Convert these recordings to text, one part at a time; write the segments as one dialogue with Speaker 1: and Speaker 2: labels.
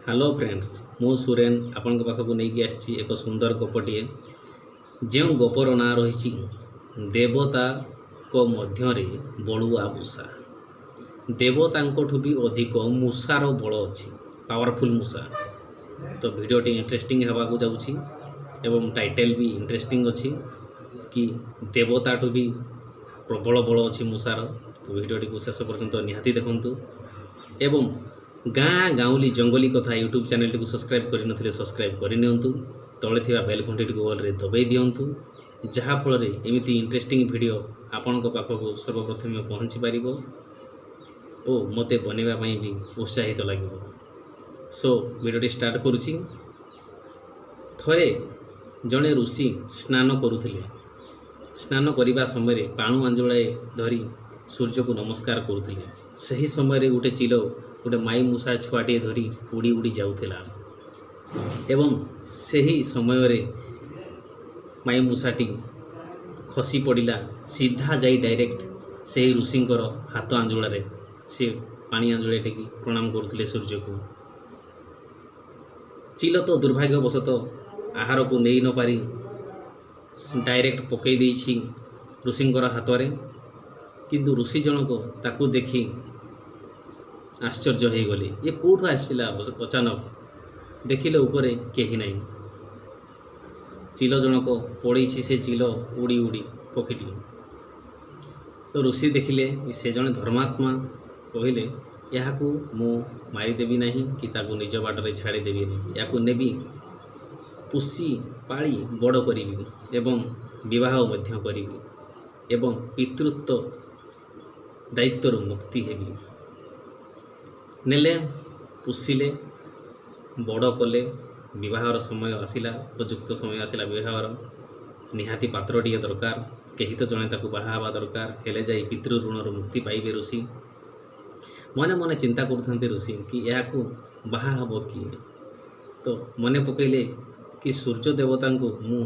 Speaker 1: Hello friends, ମୁଁ ସୁରେନ ଆପଣଙ୍କ ପାଖକୁ ନେଇକି ଆସିଛି ଏକ ସୁନ୍ଦର ଗପଟିଏ, ଯେଉଁ ଗପର ନାଁ ରହିଛି ଦେବତାଙ୍କ ମଧ୍ୟରେ ବଳୁଆ ମୂଷା। ଦେବତାଙ୍କଠୁ ବି ଅଧିକ ମୂଷାର ବଳ ଅଛି, ପାୱାରଫୁଲ୍ ମୂଷା। ତ ଭିଡ଼ିଓଟି ଇଣ୍ଟରେଷ୍ଟିଂ ହେବାକୁ ଯାଉଛି ଏବଂ ଟାଇଟେଲ୍ ବି ଇଣ୍ଟରେଷ୍ଟିଂ ଅଛି କି ଦେବତାଠୁ ବି ପ୍ରବଳ ବଳ ଅଛି ମୂଷାର। ତ ଭିଡ଼ିଓଟିକୁ ଶେଷ ପର୍ଯ୍ୟନ୍ତ ନିହାତି ଦେଖନ୍ତୁ ଏବଂ ଗାଁ ଗାଉଁଲି ଜଙ୍ଗଲୀ କଥା ୟୁଟ୍ୟୁବ୍ ଚ୍ୟାନେଲଟିକୁ ସବସ୍କ୍ରାଇବ୍ କରିନଥିଲେ ସବସ୍କ୍ରାଇବ୍ କରିନିଅନ୍ତୁ। ତଳେ ଥିବା ବେଲ୍ ଘଣ୍ଟିଟିକୁ ଅଲ୍ରେ ଦବାଇ ଦିଅନ୍ତୁ, ଯାହାଫଳରେ ଏମିତି ଇଣ୍ଟରେଷ୍ଟିଂ ଭିଡ଼ିଓ ଆପଣଙ୍କ ପାଖକୁ ସର୍ବପ୍ରଥମେ ପହଞ୍ଚି ପାରିବ ଓ ମୋତେ ବନେଇବା ପାଇଁ ବି ଉତ୍ସାହିତ ଲାଗିବ। ସୋ ଭିଡ଼ିଓଟି ଷ୍ଟାର୍ଟ କରୁଛି। ଥରେ ଜଣେ ଋଷି ସ୍ନାନ କରୁଥିଲେ। ସ୍ନାନ କରିବା ସମୟରେ ପାଣୁ ଆଞ୍ଜୁଳାଏ ଧରି ସୂର୍ଯ୍ୟକୁ ନମସ୍କାର କରୁଥିଲେ। ସେହି ସମୟରେ ଗୋଟେ ଚିଲ ଗୋଟେ ମାଇ ମୂଷା ଛୁଆଟିଏ ଧରି ଉଡ଼ି ଉଡ଼ି ଯାଉଥିଲା ଏବଂ ସେହି ସମୟରେ ମାଇ ମୂଷାଟି ଖସି ପଡ଼ିଲା ସିଧା ଯାଇ ଡାଇରେକ୍ଟ ସେହି ଋଷିଙ୍କର ହାତ ଆଞ୍ଜୁଳାରେ। ସେ ପାଣି ଆଞ୍ଜୁଳାଏ ଟେକି ପ୍ରଣାମ କରୁଥିଲେ ସୂର୍ଯ୍ୟକୁ। ଚିଲ ତ ଦୁର୍ଭାଗ୍ୟବଶତଃ ଆହାରକୁ ନେଇ ନପାରି ଡାଇରେକ୍ଟ ପକାଇ ଦେଇଛି ଋଷିଙ୍କର ହାତରେ। କିନ୍ତୁ ଋଷି ଜଣକ ତାକୁ ଦେଖି ଆଶ୍ଚର୍ଯ୍ୟ ହେଇଗଲେ। ଇଏ କେଉଁଠୁ ଆସିଲା ଅଚାନକ? ଦେଖିଲେ ଉପରେ କେହି ନାହିଁ। ଚିଲ ଜଣକ ପଳେଇଛି, ସେ ଚିଲ ଉଡ଼ି ଉଡ଼ି ପକ୍ଷୀଟି। ତ ଋଷି ଦେଖିଲେ ସେ ଜଣେ ଧର୍ମାତ୍ମା। କହିଲେ, ଏହାକୁ ମୁଁ ମାରିଦେବି ନାହିଁ କି ତାକୁ ନିଜ ବାଟରେ ଛାଡ଼ିଦେବିନି। ଏହାକୁ ନେବି, ପୋଷି ପାଳି ବଡ଼ କରିବି ଏବଂ ବିବାହ ମଧ୍ୟ କରିବି ଏବଂ ପିତୃତ୍ୱ ଦାୟିତ୍ୱରୁ ମୁକ୍ତି ହେବି। ନେଲେ, ପୋଷିଲେ, ବଡ଼ କଲେ। ବିବାହର ସମୟ ଆସିଲା, ଉପଯୁକ୍ତ ସମୟ ଆସିଲା ବିବାହର। ନିହାତି ପାତ୍ରଟିଏ ଦରକାର, କେହି ତ ଜଣେ ତାକୁ ବାହା ହେବା ଦରକାର, ହେଲେ ଯାଇ ପିତୃ ଋଣରୁ ମୁକ୍ତି ପାଇବେ ଋଷି। ମନେ ମନେ ଚିନ୍ତା କରୁଥାନ୍ତି ଋଷି କି ଏହାକୁ ବାହା ହେବ କିଏ? ତ ମନେ ପକାଇଲେ କି ସୂର୍ଯ୍ୟ ଦେବତାଙ୍କୁ ମୁଁ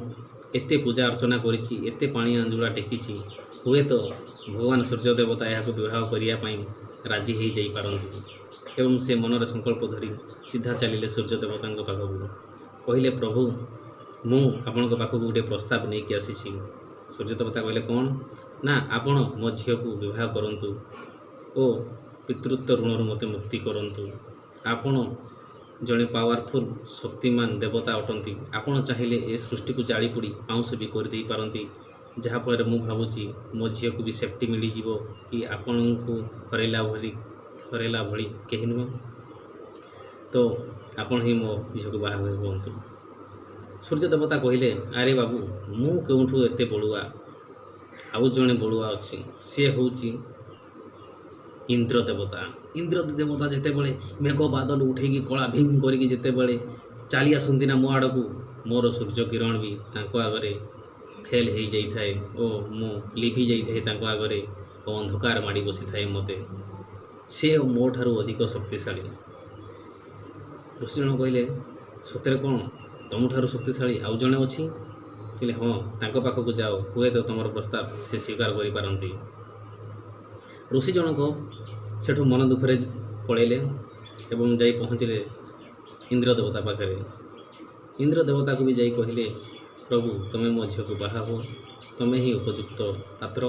Speaker 1: ଏତେ ପୂଜା ଅର୍ଚ୍ଚନା କରିଛି, ଏତେ ପାଣି ଆଞ୍ଜୁଳା ଟେକିଛି, ହୁଏତ ଭଗବାନ ସୂର୍ଯ୍ୟ ଦେବତା ଏହାକୁ ବିବାହ କରିବା ପାଇଁ ରାଜି ହେଇଯାଇପାରନ୍ତି। ଏବଂ ସେ ମନରେ ସଂକଳ୍ପ ଧରି ସିଧା ଚାଲିଲେ ସୂର୍ଯ୍ୟ ଦେବତାଙ୍କ ପାଖକୁ। କହିଲେ, ପ୍ରଭୁ, ମୁଁ ଆପଣଙ୍କ ପାଖକୁ ଗୋଟିଏ ପ୍ରସ୍ତାବ ନେଇକି ଆସିଛି। ସୂର୍ଯ୍ୟ ଦେବତା କହିଲେ, କ'ଣ? ନା, ଆପଣ ମୋ ଝିଅକୁ ବିବାହ କରନ୍ତୁ ଓ ପିତୃତ୍ୱ ଋଣରୁ ମୋତେ ମୁକ୍ତି କରନ୍ତୁ। ଆପଣ ଜଣେ ପାୱାରଫୁଲ୍ ଶକ୍ତିମାନ ଦେବତା ଅଟନ୍ତି। ଆପଣ ଚାହିଁଲେ ଏ ସୃଷ୍ଟିକୁ ଜାଳି ପୋଡ଼ି ପାଉଁଶ ବି କରିଦେଇପାରନ୍ତି, ଯାହାଫଳରେ ମୁଁ ଭାବୁଛି ମୋ ଝିଅକୁ ବି ସେଫ୍ଟି ମିଳିଯିବ କି ଆପଣଙ୍କୁ ହରାଇଲା ଭଳି କେହି ନୁହଁ। ତ ଆପଣ ହିଁ ମୋ ଝିଅକୁ ବାହା ହୁଅନ୍ତୁ। ସୂର୍ଯ୍ୟ ଦେବତା କହିଲେ, ଆରେ ବାବୁ, ମୁଁ କେଉଁଠୁ ଏତେ ବଳୁଆ? ଆଉ ଜଣେ ବଳୁଆ ଅଛି, ସେ ହେଉଛି ଇନ୍ଦ୍ର ଦେବତା। ଇନ୍ଦ୍ର ଦେବତା ଯେତେବେଳେ ମେଘ ବାଦଲ ଉଠେଇକି କଳା ଭୀମ କରିକି ଯେତେବେଳେ ଚାଲି ଆସନ୍ତି ନା ମୋ ଆଡ଼କୁ, ମୋର ସୂର୍ଯ୍ୟ କିରଣ ବି ତାଙ୍କ ଆଗରେ ଫେଲ୍ ହେଇଯାଇଥାଏ ଓ ମୁଁ ଲିଭି ଯାଇଥାଏ ତାଙ୍କ ଆଗରେ ଓ ଅନ୍ଧକାର ମାଡ଼ି ବସିଥାଏ ମୋତେ। ସେ ମୋ ଠାରୁ ଅଧିକ ଶକ୍ତିଶାଳୀ। ଋଷି ଜଣ କହିଲେ, ସତରେ କ'ଣ ତୁମଠାରୁ ଶକ୍ତିଶାଳୀ ଆଉ ଜଣେ ଅଛି? କହିଲେ, ହଁ, ତାଙ୍କ ପାଖକୁ ଯାଅ, ହୁଏତ ତୁମର ପ୍ରସ୍ତାବ ସେ ସ୍ୱୀକାର କରିପାରନ୍ତି। ଋଷି ଜଣକ ସେଠୁ ମନ ଦୁଃଖରେ ପଳେଇଲେ ଏବଂ ଯାଇ ପହଞ୍ଚିଲେ ଇନ୍ଦ୍ର ଦେବତା ପାଖରେ। ଇନ୍ଦ୍ର ଦେବତାକୁ ବି ଯାଇ କହିଲେ, ପ୍ରଭୁ, ତୁମେ ମୋ ଝିଅକୁ ବାହା ହୁଅ। ତୁମେ ହିଁ ଉପଯୁକ୍ତ ପାତ୍ର,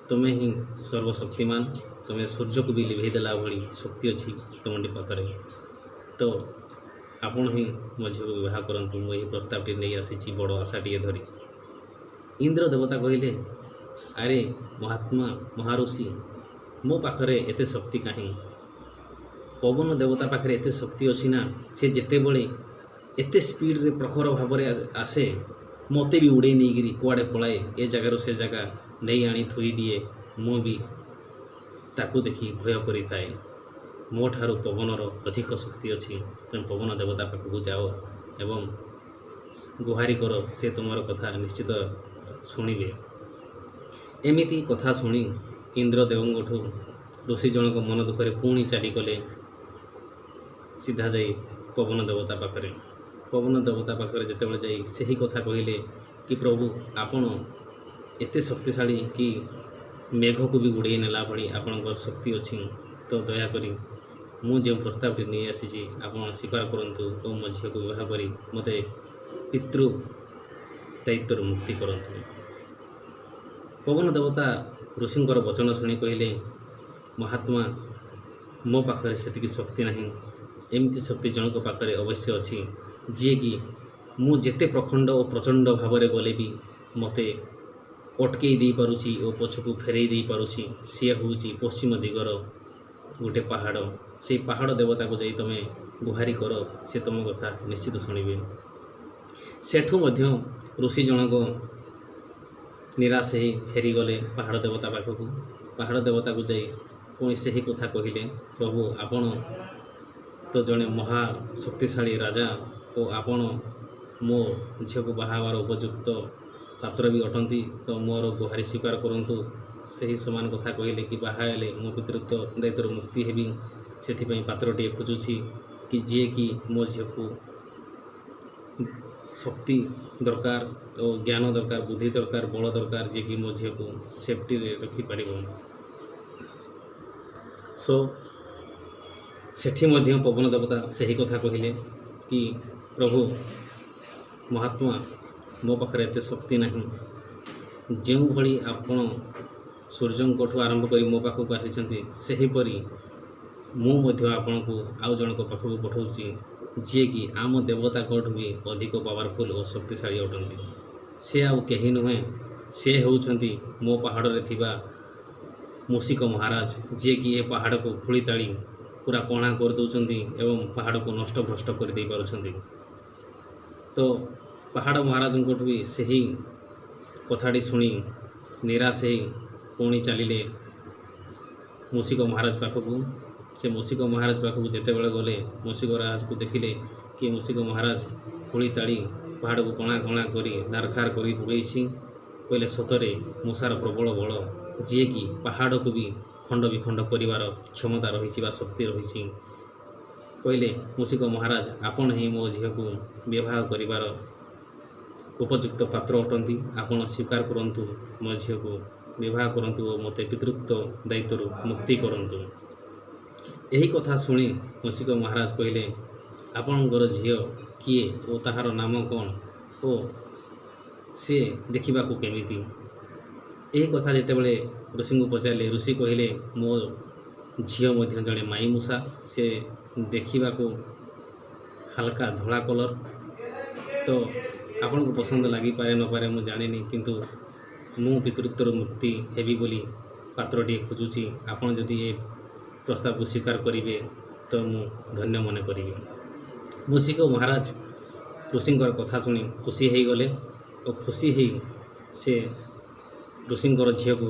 Speaker 1: ତୁମେ ହିଁ ସର୍ବଶକ୍ତିମାନ, ତୁମେ ସୂର୍ଯ୍ୟକୁ ବି ଲିଭେଇ ଦେଲା ଭଳି ଶକ୍ତି ଅଛି ତୁମଟି ପାଖରେ। ତ ଆପଣ ହିଁ ମୋ ଝିଅକୁ ବିବାହ କରନ୍ତୁ। ମୁଁ ଏହି ପ୍ରସ୍ତାବଟି ନେଇ ଆସିଛି ବଡ଼ ଆଶାଟିଏ ଧରି। ଇନ୍ଦ୍ର ଦେବତା କହିଲେ, ଆରେ ମହାତ୍ମା ମହାଋଷି, ମୋ ପାଖରେ ଏତେ ଶକ୍ତି କାହିଁ? ପବନ ଦେବତା ପାଖରେ ଏତେ ଶକ୍ତି ଅଛି ନା, ସେ ଯେତେବେଳେ ଏତେ ସ୍ପିଡ଼ରେ ପ୍ରଖର ଭାବରେ ଆସେ, ମୋତେ ବି ଉଡ଼େଇ ନେଇକିରି କୁଆଡ଼େ ପଳାଏ, ଏ ଜାଗାରୁ ସେ ଜାଗା ନେଇ ଆଣି ଥୋଇ ଦିଏ। ମୁଁ ବି ତାକୁ ଦେଖି ଭୟ କରିଥାଏ। ମୋ ଠାରୁ ପବନର ଅଧିକ ଶକ୍ତି ଅଛି। ତେଣୁ ପବନ ଦେବତା ପାଖକୁ ଯାଅ ଏବଂ ଗୁହାରି କର, ସେ ତୁମର କଥା ନିଶ୍ଚିତ ଶୁଣିବେ। ଏମିତି କଥା ଶୁଣି ଇନ୍ଦ୍ରଦେବଙ୍କଠୁ ଋଷି ଜଣକ ମନ ଦୁଃଖରେ ପୁଣି ଚାଲିଗଲେ ସିଧା ଯାଇ ପବନ ଦେବତା ପାଖରେ। ପବନ ଦେବତା ପାଖରେ ଯେତେବେଳେ ଯାଇ ସେହି କଥା କହିଲେ କି ପ୍ରଭୁ, ଆପଣ ଏତେ ଶକ୍ତିଶାଳୀ କି ମେଘକୁ ବି ଉଡ଼େଇ ନେଲା ଭଳି ଆପଣଙ୍କର ଶକ୍ତି ଅଛି, ତ ଦୟାକରି ମୁଁ ଯେଉଁ ପ୍ରସ୍ତାବଟି ନେଇ ଆସିଛି ଆପଣ ସ୍ୱୀକାର କରନ୍ତୁ ଓ ମୋ ଝିଅକୁ ବିବାହ କରି ମୋତେ ପିତୃ ଦାୟିତ୍ୱରୁ ମୁକ୍ତି କରନ୍ତୁ। ପବନ ଦେବତା ଋଷିଙ୍କର ବଚନ ଶୁଣି କହିଲେ, ମହାତ୍ମା, ମୋ ପାଖରେ ସେତିକି ଶକ୍ତି ନାହିଁ। ଏମିତି ଶକ୍ତି ଜଣଙ୍କ ପାଖରେ ଅବଶ୍ୟ ଅଛି, ଯିଏକି ମୁଁ ଯେତେ ପ୍ରଖଣ୍ଡ ଓ ପ୍ରଚଣ୍ଡ ଭାବରେ ଗଲେ ବି ମୋତେ ଅଟକେଇ ଦେଇପାରୁଛି ଓ ପଛକୁ ଫେରେଇ ଦେଇପାରୁଛି। ସିଏ ହେଉଛି ପଶ୍ଚିମ ଦିଗର ଗୋଟେ ପାହାଡ଼। ସେଇ ପାହାଡ଼ ଦେବତାକୁ ଯାଇ ତୁମେ ଗୁହାରି କର, ସେ ତୁମ କଥା ନିଶ୍ଚିତ ଶୁଣିବେ। ସେଠୁ ମଧ୍ୟ ଋଷି ଜଣକ ନିରାଶ ହେଇ ଫେରିଗଲେ ପାହାଡ଼ ଦେବତା ପାଖକୁ। ପାହାଡ଼ ଦେବତାକୁ ଯାଇ ପୁଣି ସେହି କଥା କହିଲେ, ପ୍ରଭୁ, ଆପଣ ତ ଜଣେ ମହା ଶକ୍ତିଶାଳୀ ରାଜା ଓ ଆପଣ ମୋ ଝିଅକୁ ବାହା ହେବାର ଉପଯୁକ୍ତ ପାତ୍ର ବି ଅଟନ୍ତି, ତ ମୋର ଗୁହାରି ସ୍ୱୀକାର କରନ୍ତୁ। ସେହି ସମାନ କଥା କହିଲେ କି ବାହା ହେଲେ ମୁଁ ପିତୃତ୍ୱ ଦାୟିତ୍ୱରୁ ମୁକ୍ତି ହେବି, ସେଥିପାଇଁ ପାତ୍ରଟିଏ ଖୋଜୁଛି କି ଯିଏକି ମୋ ଝିଅକୁ ଶକ୍ତି ଦରକାର ଓ ଜ୍ଞାନ ଦରକାର, ବୁଦ୍ଧି ଦରକାର, ବଳ ଦରକାର, ଯିଏକି ମୋ ଝିଅକୁ ସେଫ୍ଟିରେ ରଖିପାରିବ। ସୋ ସେଠି ମଧ୍ୟ ପବନ ଦେବତା ସେହି କଥା କହିଲେ କି ପ୍ରଭୁ ମହାତ୍ମା, ମୋ ପାଖରେ ଏତେ ଶକ୍ତି ନାହିଁ। ଯେଉଁଭଳି ଆପଣ ସୂର୍ଯ୍ୟଙ୍କଠୁ ଆରମ୍ଭ କରି ମୋ ପାଖକୁ ଆସିଛନ୍ତି, ସେହିପରି ମୁଁ ମଧ୍ୟ ଆପଣଙ୍କୁ ଆଉ ଜଣଙ୍କ ପାଖକୁ ପଠାଉଛି, ଯିଏକି ଆମ ଦେବତାଙ୍କଠୁ ବି ଅଧିକ ପାୱାରଫୁଲ୍ ଓ ଶକ୍ତିଶାଳୀ ଅଟନ୍ତି। ସେ ଆଉ କେହି ନୁହେଁ, ସେ ହେଉଛନ୍ତି ମୋ ପାହାଡ଼ରେ ଥିବା ମୂଷିକ ମହାରାଜ, ଯିଏକି ଏ ପାହାଡ଼କୁ ଖୋଳି ତାଳି ପୁରା କଣା କରିଦେଉଛନ୍ତି ଏବଂ ପାହାଡ଼କୁ ନଷ୍ଟ ଭ୍ରଷ୍ଟ କରିଦେଇ ପାରୁଛନ୍ତି। ତ ପାହାଡ଼ ମହାରାଜଙ୍କଠୁ ବି ସେହି କଥାଟି ଶୁଣି ନିରାଶ ହେଇ ପୁଣି ଚାଲିଲେ ମୂଷିକ ମହାରାଜ ପାଖକୁ। ସେ ମୂଷିକ ମହାରାଜ ପାଖକୁ ଯେତେବେଳେ ଗଲେ, ମୂଷିକ ରାଜକୁ ଦେଖିଲେ କି ମୂଷିକ ମହାରାଜ ଖୋଳି ତାଳି ପାହାଡ଼କୁ କଣା କଣା କରି ନାରଖାର କରି ପକାଇଛି। କହିଲେ, ସତରେ ମୂଷାର ପ୍ରବଳ ବଳ, ଯିଏକି ପାହାଡ଼କୁ ବି ଖଣ୍ଡ ବିଖଣ୍ଡ କରିବାର କ୍ଷମତା ରହିଛି ବା ଶକ୍ତି ରହିଛି। କହିଲେ, ମୂଷିକ ମହାରାଜ, ଆପଣ ହିଁ ମୋ ଝିଅକୁ ବିବାହ କରିବାର ଉପଯୁକ୍ତ ପାତ୍ର ଅଟନ୍ତି। ଆପଣ ସ୍ୱୀକାର କରନ୍ତୁ, ମୋ ଝିଅକୁ ବିବାହ କରନ୍ତୁ ଓ ମୋତେ ପିତୃତ୍ୱ ଦାୟିତ୍ୱରୁ ମୁକ୍ତି କରନ୍ତୁ। ଏହି କଥା ଶୁଣି ମୂଷିକ ମହାରାଜ କହିଲେ, ଆପଣଙ୍କର ଝିଅ କିଏ ଓ ତାହାର ନାମ କ'ଣ ଓ ସିଏ ଦେଖିବାକୁ କେମିତି? ଏହି କଥା ଯେତେବେଳେ ଋଷିଙ୍କୁ ପଚାରିଲେ, ଋଷି କହିଲେ, ମୋ ଝିଅ ମଧ୍ୟ ଜଣେ ମାଇ ମୂଷା। ସେ ଦେଖିବାକୁ ହାଲକା ଧଳା କଲର୍। ତ ଆପଣଙ୍କୁ ପସନ୍ଦ ଲାଗିପାରେ ନପାରେ ମୁଁ ଜାଣିନି, କିନ୍ତୁ ମୁଁ ପିତୃତ୍ୱରୁ ମୁକ୍ତି ହେବି ବୋଲି ପାତ୍ରଟିଏ ଖୋଜୁଛି। ଆପଣ ଯଦି ଏ ପ୍ରସ୍ତାବକୁ ସ୍ୱୀକାର କରିବେ ତ ମୁଁ ଧନ୍ୟ ମନେ କରିବି। ମୂଷିକ ମହାରାଜ ଋଷିଙ୍କର କଥା ଶୁଣି ଖୁସି ହେଇଗଲେ ଓ ଖୁସି ହେଇ ସେ ଋଷିଙ୍କର ଝିଅକୁ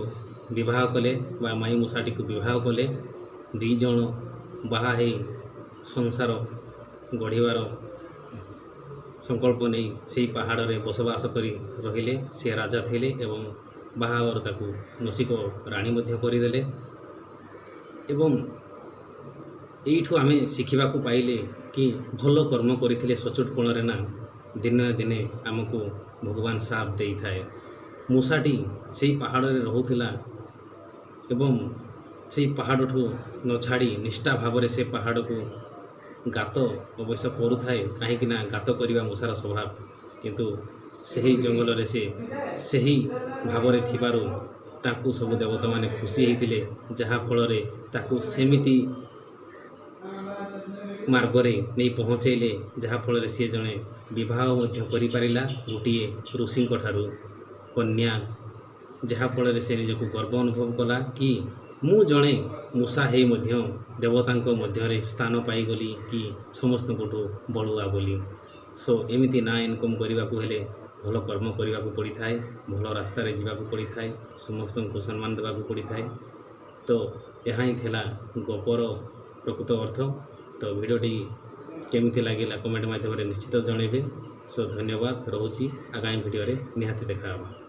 Speaker 1: ବିବାହ କଲେ ବା ମାଇ ମୂଷାଟିକୁ ବିବାହ କଲେ। ଦୁଇ ଜଣ ବାହା ହେଇ ସଂସାର ଗଢ଼ିବାର ସଂକଳ୍ପ ନେଇ ସେଇ ପାହାଡ଼ରେ ବସବାସ କରି ରହିଲେ। ସେ ରାଜା ଥିଲେ ଏବଂ ବାହା ହେବାରୁ ତାକୁ ମୂଷିକ ରାଣୀ ମଧ୍ୟ କରିଦେଲେ। ଏବଂ ଏଇଠୁ ଆମେ ଶିଖିବାକୁ ପାଇଲେ କି ଭଲ କର୍ମ କରିଥିଲେ ସଚୋଟପଣରେ ନା ଦିନେ ନା ଦିନେ ଆମକୁ ଭଗବାନ ସାଥ ଦେଇଥାଏ। ମୂଷାଟି ସେଇ ପାହାଡ଼ରେ ରହୁଥିଲା ଏବଂ ସେଇ ପାହାଡ଼ଠୁ ନ ଛାଡ଼ି ନିଷ୍ଠା ଭାବରେ ସେ ପାହାଡ଼କୁ ଗାତ ଅବଶ୍ୟ କରୁଥାଏ, କାହିଁକି ନା ଗାତ କରିବା ମୂଷାର ସ୍ୱଭାବ। କିନ୍ତୁ ସେହି ଜଙ୍ଗଲରେ ସେ ସେହି ଭାବରେ ଥିବାରୁ ତାକୁ ସବୁ ଦେବତାମାନେ ଖୁସି ହେଇଥିଲେ, ଯାହାଫଳରେ ତାକୁ ସେମିତି ମାର୍ଗରେ ନେଇ ପହଞ୍ଚେଇଲେ, ଯାହାଫଳରେ ସିଏ ଜଣେ ବିବାହ ମଧ୍ୟ କରିପାରିଲା ଗୋଟିଏ ଋଷିଙ୍କ ଠାରୁ କନ୍ୟା, ଯାହାଫଳରେ ସେ ନିଜକୁ ଗର୍ବ ଅନୁଭବ କଲା କି ମୁଁ ଜଣେ ମୂଷା ହେଇ ମଧ୍ୟ ଦେବତାଙ୍କ ମଧ୍ୟରେ ସ୍ଥାନ ପାଇଗଲି କି ସମସ୍ତଙ୍କଠୁ ବଳୁଆ ବୋଲି। ସୋ ଏମିତି ନାଁ ଇନକମ୍ କରିବାକୁ ହେଲେ ଭଲ କର୍ମ କରିବାକୁ ପଡ଼ିଥାଏ, ଭଲ ରାସ୍ତାରେ ଯିବାକୁ ପଡ଼ିଥାଏ, ସମସ୍ତଙ୍କୁ ସମ୍ମାନ ଦେବାକୁ ପଡ଼ିଥାଏ। ତ ଏହା ହିଁ ଥିଲା ଗପର ପ୍ରକୃତ ଅର୍ଥ। ତ ଭିଡ଼ିଓଟି କେମିତି ଲାଗିଲା କମେଣ୍ଟ ମାଧ୍ୟମରେ ନିଶ୍ଚିତ ଜଣାଇବେ। ସୋ ଧନ୍ୟବାଦ ରହୁଛି, ଆଗାମୀ ଭିଡ଼ିଓରେ ନିହାତି ଦେଖା ହେବା।